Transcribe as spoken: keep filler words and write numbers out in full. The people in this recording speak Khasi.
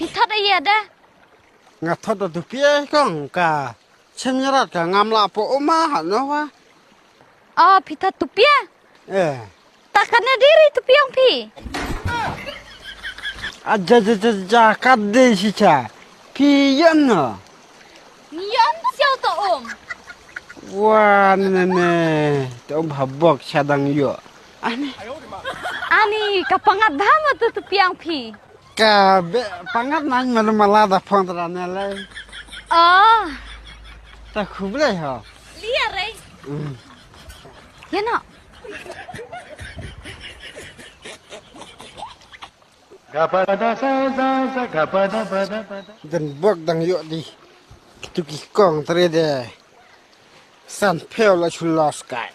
Thot ïa da. Nga thot da tu pia kong ka. Chen rat ka ngam la po uma ha no wa. Oh, phi thot tu pia. Eh. Ta ka na diri tu piang phi. Aja ja ja ja ka de si cha. Phi yan no. Ni yan tu siau to um. Wa ne ne ne. To um habok cha dang yo. Ani. Ani ka pangat bha ma tu tu piang phi. Ka be pangat nan malu mala da phong tra ne le. Oh. Ta khublei ho. Lia re. Mm. Ya no. Dan bok dang yok di. Kitu ki kong tre de. San pheo la chu los kai.